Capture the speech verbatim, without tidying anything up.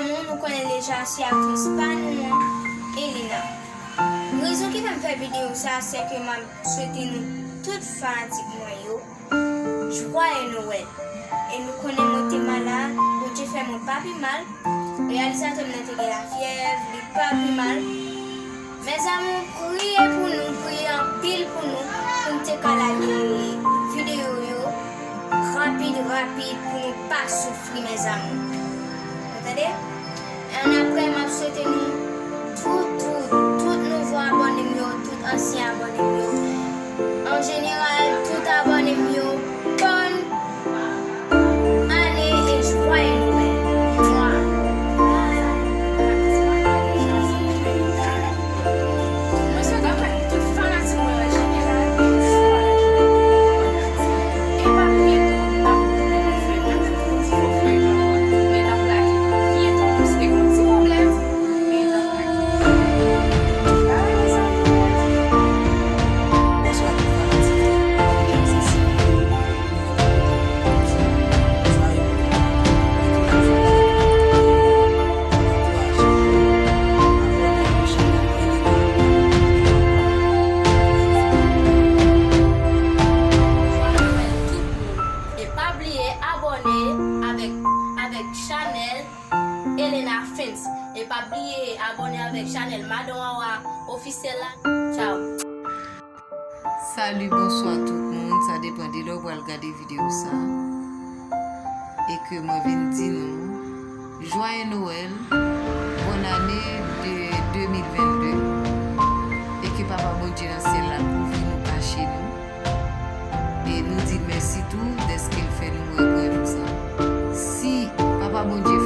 Nou, nou konnen deja se aktris pa nou an, Elena. Rezon ki fè m fè videyo sa, se ke m ap swete nou tout fanatik mwen yo jwaye Nwèl. E nou konnen mwen te malad, Bondye fè mwen pa pi mal. Reyalizatè m nan te gen lafyèv, li pa pi mal. Mes amours, priye pou nou, priye anpil pou nou, pou n te ka lage videyo yo rapid, rapid, pou nou pa soufri, mes amours. Nou tande? Annapre, m ap swete nou tout, tout, tout nouvo abòne m yo, tout ansyen abòne m yo. An jeneral, tout abòne m yo, bòn ane e jwaye Nwèl. Mwa. Mwen swete anfèt tout fanatik mwen an jeneral, jwaye Nwèl. E pa bliye tou, n ap fè yon nouvo feyton, men n ap lage byento, paske gen yon ti pwoblèm, men n ap lage. Bye, mes amours. Bonswa tout fanatik mwen. E pa bliye abòne avèk, avèk chanèl Elena Films. E pa bliye abòne avèk chanèl Madan Wawa Ofisyèl la. Tchao. Salut, bonswa tout moun. Sa depann de lè w pral gade videyo sa. E ke mwen vin di nou, Jwaye Nwèl, bòn ane de de mil vennde. E ke Papa Bondye nan syèl la kouvri nou, kache nou. E nou di l mèsi tou dèske l fè nou wè gran jou sa. Si Papa Bondye